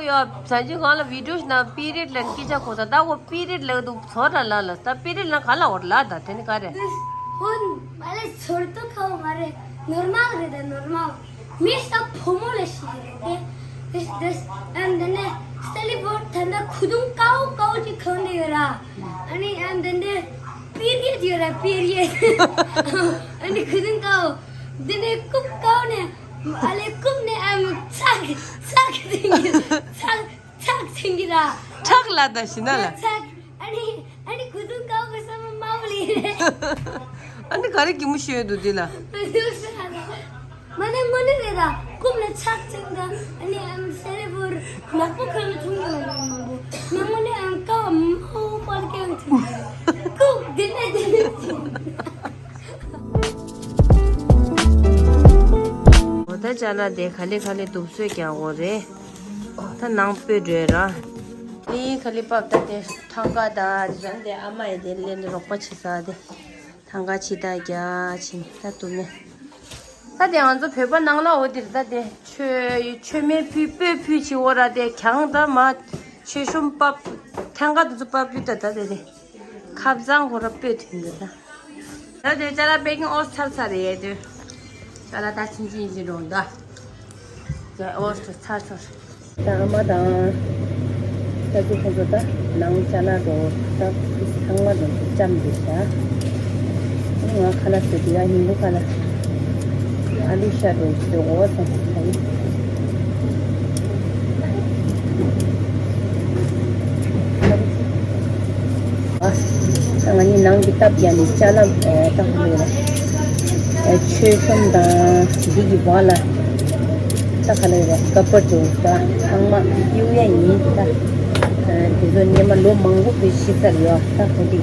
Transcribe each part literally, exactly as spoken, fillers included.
ཡོད་ས་ཅི་གང་ལ་བི་ཌིའོ་ཞིག་ན་པི་རིད་ལ་སྐད་ཆ་གོ་ས་ད་གོ་པི་རིད་ལ་འདུག་ཚོར་ར་ལ་ལ་ད་པི་རིད་ལ་ག་ལ་འོར་ལ་ད་དེ་ནི་ག་རེད། ཧོན་ཨ་ལེ་ཚོར་དུ་ཁ་བ་མ་རེད། ནོར་མལ་རེད་ད་ནོར་མལ། མི་ས་ཕོ་མོ་ལ་ཞིག་རེད་དེ། དེ་དེ་ཨན་དེ་ནས་སྟ་ལི་བོར་ད་ད་ཁུ་དུང་ཀའོ་ཀའོ་ཅིག་ཁང་དེ་ཡོད་ར། ཨ་ནི་ཨན་དེ་ནས་པི་རིད་ཡོད་ར་པི་རིད། ཨ་ནི་ཁུ་དུང་ཀའོ། དེ་ནས་ཀུབ་ཀའོ་ནས་ཨ་ལེ་ཀུབ་ནས་ཨམ་ཚག་ཚག་དེ་ཚག་ཚག་ཚིང་གི་ར། ཁྲག་ལ་ད་ཞི་ན་ལ། ཚག་ཨ་ནི་ཨ་ནི་ཁུ་དུང་ཀའོ་གི་ས་མ་མ་བ་ལི་རེད། ཨ་ནི་ག་རེ་གི་མུ་ཤོད་འདུག་དེ་ལ། མི་འདུག་ས་ལ། མ་ནི་མ་ནི་རེད་ད་ཀུབ་ནས་ཚག་ཚིང་ད། ཨ་ནི་ཨམ་སེ་རེ་བོར་ནག་པོ་ཁ་ལ་ཆུང་གི་མ་མང་པོ་མི་མ་ནི་ཨམ་ཀའོ་མ་བ་པར་ཀེང་ཚིང་ཀུབ་དེ་ནས་དེ་ནས་ཚིང་། འོ་ད་ཅ་ལག་དེ་ག་ལེ་ག་ལེ་འདུག་སོས་ཀྱང་འོ་རེད། ད་ནང་སྤོས་འགྲོས་ར། ཨི་ཁ་ལི་པབ་ད་དེ་ཐང་ག་ད་རང་དེ་ཨ་མ་ཡི་དེ་ལེན་རོགས་པ་བྱེད་ས་དེ། ཐང་ག་ཕྱི་ད་རྒྱ་ཕྱིན་ད་དུ་མེ། ད་དེ་ང་ཚོ་བོད་པ་ནང་ལ་འོ་དེ་རེད་ད་དེ་མཆོད་མཆོད་མེ་ཕུལ་སྤོས་ཕུལ་བྱེད་འོ་ར་དེ་གྱང་ད་མ་མཆོད་གཤོམ་པབ་ཐང་ག་དེ་ཚོ་པབ་ཕུལ་ད་ད་དེ་དེ། ཁབ་བཟང་ཁོ་ར་སྤོས་ཐོན་འདུག་ད། ད་དེ་ཅ་ལག་པེ་ཀིང་ཨོ་ཚར་ཚར་རེད་དེ། ཅ་ལག་ད་ཕྱིན་ཅི་ཡིན་ཅི་འགྲོ་འདུག་ད་ཨོ་ཚར་ཚར། ད་ཨ་མ་དང་། ད་ཚོ་ཁོ་ཚོ་ད་ནང་ཅ་ལག་འགྲོ་ད་ཚང་མ་འགྲོ་ཚོ་ལྕམ་འདུག་ཤག་ང་ཁ་ལག་ཟོས་དུས་ཡ་ཉིན་གུང་ཁ་ལག་ཨ་ལུ་ཤ་འགྲོ་ཟོས་འོ་སོང་ཁ་ཡིན། ང་གཉིས་ནང་གི་སྟབས་ཀྱང་ནི་ཅ་ལག་ཨེ་ད་ག་ལོས་ར། ཨེ་མཆོད་གཤོམ་དང་འདི་གི་བ་ལ་ད་ག་ལོས་ར་ཀ་པར་འགྲོ་ད་ཚང་མ་གཡུག་ཡ་ཡིན་ད། དེ་ཚོ་སྔོན་མ་ལོ་མང་པོ་བའི་ཕྱི་ཚར་ཡོད་ད་གོ་དེ།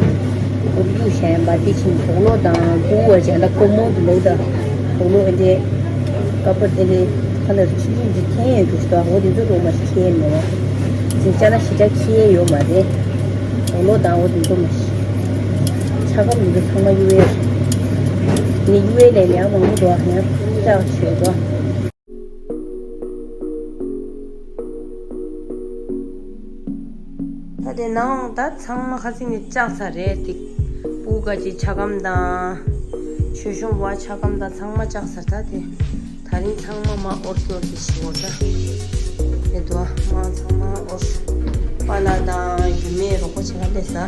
གུར་གཡུག་བཞག་ཡིན་པ་དེ་ཕྱིན་དོག་ལོ་དང་ཕྲུ་གུ་བ་བྱས་ད་ཀོ་མོ་དུ་ལོ་ད། དོག་ལོ་ཨེ་འདྲས་ཀ་པར་དེ་འདྲས་ཁ་ལ་ཕྱི་ཕྱི་འཇིག་ཐེན་ཡོད་གི་ཞིག་ད་འོ་དེ་ཚོ་རོ་མ་ཞིག་ཁྱེར་མེད་བ། ཅིག་ཅ་ལག་ཞེ་དྲག་ཁྱེར་ཡོད་མ་རེད། དོག་ལོ་དང་འོ་དེ་ཚོ་མ་ཞིག་ཆ་ག་མི་འདུག་ཚང་མ་གཡུག་ཡས་རེད། ངས་གཡུག་ཡས་ལས་ལས་མང་པོ་འགྲོ་བ་ཡང་ཅག་ཆོད་འགྲོ། ད་དེ་ནང་ད་ཚང་མ་ཁ་སང་ནས་བཅག་ཚར་རེད་དེ། སྤུ་ག་ཅིག་ཆ་སྒམ་དང་། མཆོད་གཤོམ་བ་ཆ་སྒམ་དང་ཚང་མ་བཅག་ཚར་ད་དེ། ད་རིང་ཚང་མ་མ་ཨོར་ཤོར་གྱི་ཞིག་འོར་ད། དེ་དུ་མ་ཚང་མ་ཨོར། པཱ་ལགས་དང་རྒྱུ་མའི་རོགས་པ་བྱེད་ག་སླེབས་ས།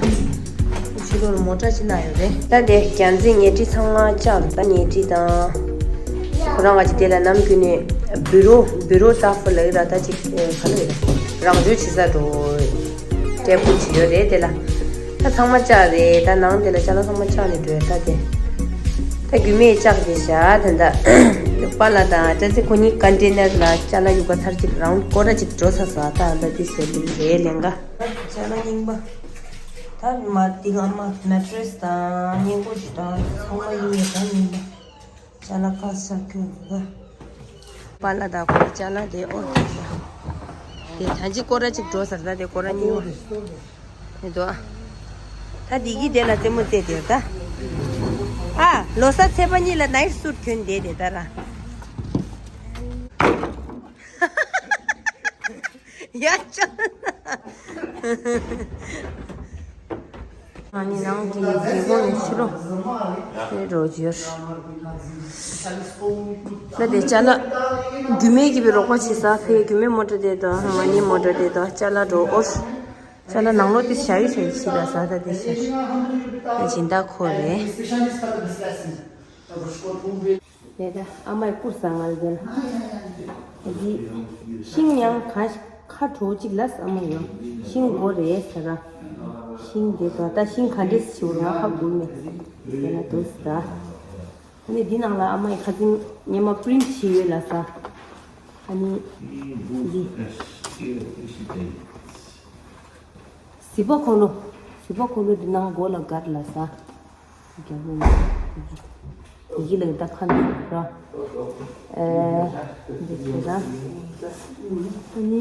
ཕྱི་ལོགས་ལ་མོ་ཊ་ཅིག་ལ་ཡོད་རེད། ད་དེ་རྒྱལ་མཚན་ཉལ་ཁྲི་ཚང་མ་བཅག་ད་ཉལ་ཁྲི་དང་། ཁོ་རང་ག་ཅིག་དེ་ལ་ནམ་རྒྱུན་ནས་བི་རོ་བི་རོ་ཏཱ་ཧྥུ་ལབ་ཡོད་ར་ད་ཅིག་ག་ལ་ཡོད་རེད། རང་བྱོས་བྱེད་ས་འགྲོ། ཏྲེ་པུ་ཅིག་ཡོད་རེད་དེ་ལ། ད་ཚང་མ་བཅག་རེད་ད་ནང་དེ་ལ་ཅ་ལག་ཚང་མ་བཅག་ནས་འགྲོ་ཡོད་ད་དེ། ད་རྒྱུ་མས་བཅག་དེ་བཞག་དེ་འདྲ། པཱ་ལགས་དང་བཀྲ་ཤིས་ཁོ་གཉིས་ཀ་ཊེ་ནར་ལ་ཅ་ལག་གཡུག་ག་ཚར་ཅིག་རང་སྐོར་ར་ཅིག་འགྲོ་ཚར་ས་ད་ལ་དེ་ཟེར་ལུགས་རེད་ལན་ག་ཅ་ལག་རྙིང་པ། ད་མ་དེ་ག་མ་མེ་ཊི་རེ་སི་དང་སྔས་མགོ་ཞིག་དང་ཚང་མ་ཡིན་ཡོད་ད་རྙིང་པ། ཅ་ལག་ཁ་ཤས་ཁྱོད་འདུག་ག་པཱ་ལགས་དང་ཁོ་ཅ་ལག་དེ་ཨོ་དེ་ད་ཅི་སྐོར་ར་ཅིག་འགྲོ་ཚར་ད་དེ་སྐོར་ར་རྙིང་པ་རེད་དོ། ད་དེ་གི་དེ་ལ་རྩེད་མོ་རྩེ་དེ་ད། ཨ་ལོ་གསར་ཚེས་པ་གཉིས་ལ་ནའིཊ་སུཊ་གྱོན་བསྡད་དེ་ད་ར། ཡ་ཅོ། ང་ནི་ནང་གི་སྒེའུ་ཁུང་ནས་ཕྱི་ལོགས་ནས་འགྲོ་རྒྱུར། ད་དེ་ཅ་ལག་རྒྱུ་མའི་གི་བི་རོགས་པ་བྱེད་ས་ཕེ་རྒྱུ་མའི་མོ་ཊ་དེ་དང་ང་གཉིས་མོ་ཊ་དེ་དང་ཅ་ལག་འགྲོ་ཨོ། ཅ་ལག་ནང་ལོགས་དེ་བྱ་ཡུལ་བྱ་ཡུལ་ཕྱི་ལ་ཟ་ད་དེ་ཟ། སྦྱིན་བདག་ཁོ་རེད། དེ་ད་ཨ་མའི་སྐུ་ཟ་ང་ལ་དེ་ལ། དེ་ཤིང་ཡང་ཁ་ཁ་དྲོ་གཅིག་ལ་ཟ་མ་ཡོང་། ཤིང་སྒོ་རེད་ཟེར་ར། ཤིང་དེ་དོ་ད་ཤིང་ག་འདྲས་ཞིག་ང་ཧ་གོ་མེད། དེ་ལ་དུ་ཟ། ཨ་ནི་འདི་ནང་ལ་ཨ་མའི་ཁ་སང་ཉི་མ་པི་རིན་ཊི་བྱས་ཡོད་ལ་ཟ། ཨ་ནི་འདི། གཟིགས་པ་ཁོ་ལོ། གཟིགས་པ་ཁོ་ལོ་འདི་ནང་སྒོ་ལ་སྒར་ལ་ཟ། རྒྱ་མི་ཡི་གེ་ལ་ད་ཁ་འདུག་ར། ཨེ། འདི་བྱས་ན། ཨ་ནི།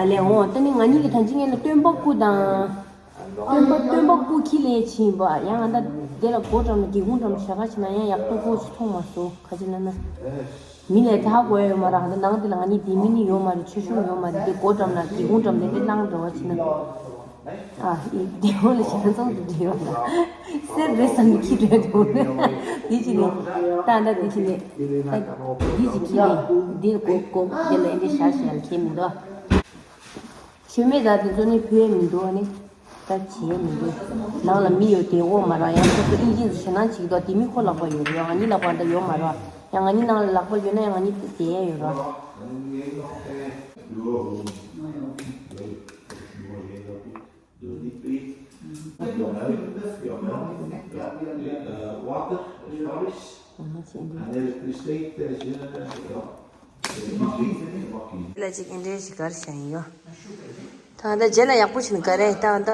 ཨ་ལེ་འོ་ད་ནི་ང་གཉིས་ཀྱི་ད་ཅི་ངན་ལ་སྟོན་པ་སྐུ་དང་། སྟོན་པ་སྟོན་པ་སྐུ་ཁྱི་ལས་ཕྱིན་པ་ཡང་ང་ད་དེ་ལ་སྒོ་འགྲམ་ལ་སྒེའུ་ཁུང་འགྲམ་ཞག་ཁ་ཕྱིན་ན་ཡང་ཡག་པོ་ཁོ་ཚོ་མཐོང་མ་སོང་ག་ཅི་ལ་ན། མི་ལས་ཐ་གོ་ཡོད་མ་རེད། ད་ནང་དེ་ལ་ང་གཉིས་དེ་མི་ནི་ཡོད་མ་རེད། ཆོས་ཆུང་ཡོད་མ་རེད། དེ་སྒོ་འགྲམ་ན་སྒེའུ་ཁུང་འགྲམ་ནས་དེ་བླངས་འགྲོ་བ་བྱས་ན། ཨ་ཨི་དེ་འོ་ལ་ཞེ་ན་ཚང་དུ་འདྲེས་ཡོད་ན། སེམས་རེ་ས་ནི་ཁྱི་འདྲ་འདུག་ནས། དེ་ཅི་ནས་ད་ད་དེ་ཅི་ནས་ད་དེ་ཅི་ཁྱི་ནས་དེ་སྒོ་སྒོ་དེ་ལ་ཨེ་འདྲ་ཞག་ཞག་ལ་ཁྱེད་མི་འདུག་ཆོས་མེད་ད་དེ་ཚོ་ནི་ཕུལ་ཡས་མི་འདུག་ཨ་ནི། ད་བྱས་མི་འདུག་ནང་ལ་མི་ཡོད་དེ་འོ་མ་ར། ཡང་ཁོ་ཚོ་ཨིན་ཇི་ཞེ་ནང་ཅིག་དོ་དེ་མི་ཁོ་ལག་པ་ཡོད་རེད། ང་གཉིས་ལག་པ་འདྲ་ཡོད་མ་ར། ཡང་ང་གཉིས་ནང་ལ་ལག་པ་ཡོད་ན་ཡང་ང་གཉིས་དེ་ཡས་ཡོད་ར། འོ་མ་བྱས་འདུག་ལ་ཅིག་ཨེ་འདྲའི་ཞིག་གར་བྱས་ཡོད། ད་ད་རྗེས་ལ་ཡག་པོ་བྱས་ནས་ག་རེ་ད་ད་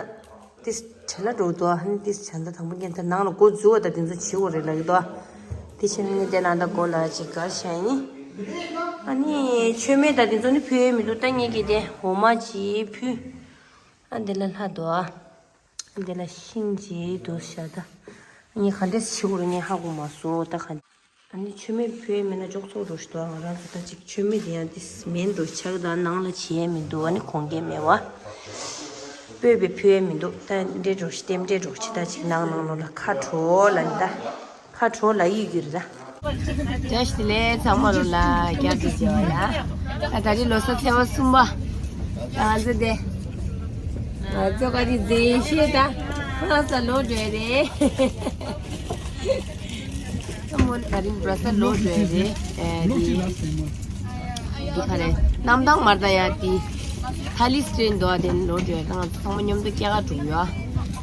ཏིས་བྱས་ལ་འགྲོ་འདུག་ཨ་ནི་ཏིས་བྱས་ད་དང་པོ་ཉན་ད་ནང་ལ་སྒོ་འཛུལ་བ་ད་དེ་ཚོ་བྱེད་དགོས་རེད་ལབ་ཀྱི་འདུག་དེ་བྱས་ནས་དེ་ནང་ད་སྒོ་ལ་ཅིག་གར་བྱས་ཡིན། ཨ་ནི་མཆོད་མེ་ད་དེ་ཚོ་ནི་ཕུལ་ཡས་མི་འདུག་ད་ངེད་ཀྱིས་དེ་འོ་མ་ཅིག་ཕུལ། ཨ་འདི་ལ་ལྷ་འདུག་ཨ། འདི་ལ་ཤིང་ཅིག་འདུག་ཤག་ད། ངས་ག་འདྲས་བྱེད་དགོས་རེད་ངས་ཧ་གོ་མ་སོང་ད་ག་ཨ་ནི་མཆོད་མེ་ཕུལ་ཡས་མེད་ན་ཅོག་ཙོག་འགྲོ་ཞིག་འདུག་ང་རང་ཚོ་ད་ཅིག་མཆོད་མེ་དེ་ཡང་དེ་མེད་འགྲོ་ཆགས་ད་ནང་ལ་བྱེད་ཡས་མི་འདུག་ཨ་ནི་གོང་གས་མེད་བ། སྤོས་པའི་ཕུལ་ཡས་མི་འདུག་ད་འདྲེ་འགྲོ་ཞིག་ལྟེམ་འདྲེ་འགྲོ་ཞིག་ད་ཅིག་ནང་ནང་ལོགས་ལ་ཁ་དྲོ་ལ་ནི་ད། ཁ་དྲོ་ལ་ཡིད་ཀྱི་རེད་ད། བཀྲ་ཤིས་བདེ་ལེགས་ཚང་མ་ལོ་ལ་བསྐྱར་དུ་མཇལ་བ་ཡ། ད་ད་རེས་ལོ་གསར་ཚེས་པ་གསུམ་པ། ང་ཚོ་དེ། ང་ཚོ་ག་རེ་མཛེས་ཤེས་ད། ཧང་སང་ལོ་སྒྲོལ་རེད། ཁ་མོ་ད་རིང་བྲོ་ས་ལོ་སྒྲོལ་རེད། ཨེ་དེ། འདི་ག་རེ། གནམ་ཐང་མར་ད་ཡ་དེ། ཐ་ལི་སི་ཏྲེན་འདུག་ཨ་དེ་ལོ་སྒྲོལ་ད་ང་ཚོ་ཚང་མ་མཉམ་དུ་སྐྱེལ་ག་འགྲོ་གི་ཡོད་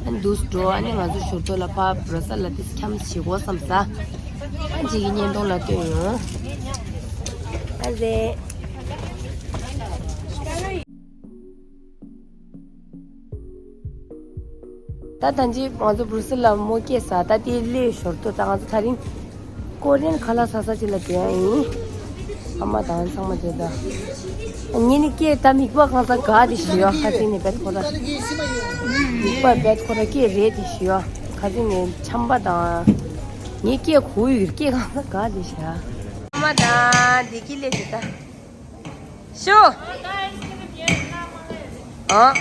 ཨ། ཨ་འདུག་སེ་འགྲོ་ཨ་ནི་ང་ཚོ་ཞོར་ཐོག་ལ་ཕར་བྲོ་ས་ལ་དེ་འཁྱམས་བྱེད་དགོས་བསམ་ས། ཨ་ཅིག་གི་བརྙན་ཐུང་ལ་སྟོན་ཡོང་། ཨ་ཟེ། ད་ད་ཅི་ང་ཚོ་བྷུ་རུ་སེལ་ལ་མོ་སྐྱེས་ས་ད་དེ་སླེབས་ཞོར་དུ་ད་ང་ཚོ་ད་རིང་ཀོ་རི་ཡན་ཁ་ལག་ཟ་ས་ཅིག་ལ་བསྡད་ཡིན། ཨ་མ་དང་ཚང་མ་བསྡད་ད། ངས་ནི་སྐད་ད་མིག་པ་གང་ས་དགའ་དེ་ཞུ་ཡ་ཁ་སང་ནས་བེད་ཁོ་ར། མིག་པ་བེད་ཁོ་ར་སྐད་རེད་དེ་ཞུ་ཡ་ཁ་སང་ནས་ཆམ་པ་དང་། ངའི་སྐད་གོ་ཡི་སྐད་གང་ས་དགའ་དེ་ཞུ་ཡ། ཨ་མ་དང་བདེ་སྐྱིད་ལས་དེ་ད། ཤོ། ཨ།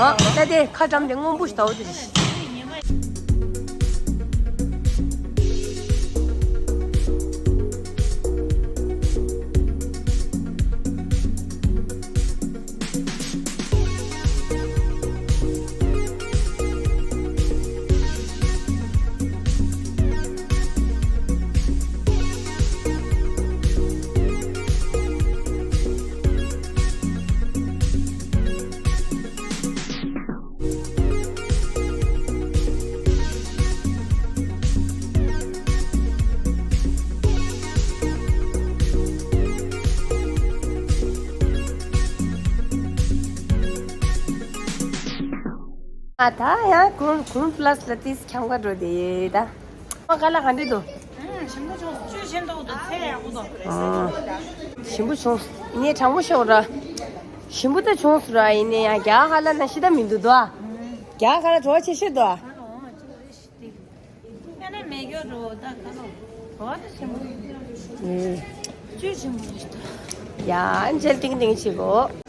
ཨ། ད་དེ་ཁ་བཀྲམ་དེ་སྔོན་པོ་ཞིག་ལྟ་བུ་དེ་རེད། ཨ་ད་ཡང་ཀུན་ཀུན་པ་ལ་སི་ལ་ཏིས་འཁྱམ་ག་འགྲོ་དེ་ད། ཨ་ག་ལ་ག་འདྲི་འདུག་ཨ། ཞིམ་པོ་བྱུང་། ཚེ་ཡག་པོ་འདུག་ཨ། ཞིམ་པོ་བྱུང་། ངས་དྲང་པོ་ཤོད་ར། ཞིམ་པོ་ད་བྱུང་སོང་ར་ཡིན་ནའི་ཡང་རྒྱ་གར་ལ་ན་ཤི་ད་མི་འདུག་དོ། རྒྱ་གར་ལ་བྲོ་བ་ཆེ་ཤོས་དོ། ཨ་ལོ་ཨ་ཅོ་རེ་ཤི་ཏི། ཨ་ནི་མེ་གྱོ་རོ་ད་ག་ལོ། བྲོ་བ་ད་ཆེན་པོ་རེད། ཨེ། ཅོ་ཆེན་པོ་རེད་ད། ཡ་འཇལ་ཏིང་ཏིང་བྱེད་གོ།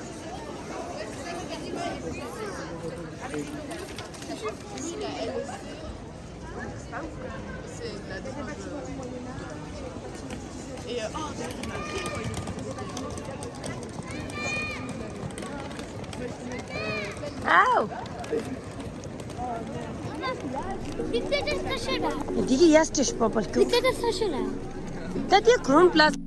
Wow. འདི་གི་ཡ་སྟེ་ཤི་པ་པར་ཀུ། ད་དེ་ཀུན་པ་ལ་སི།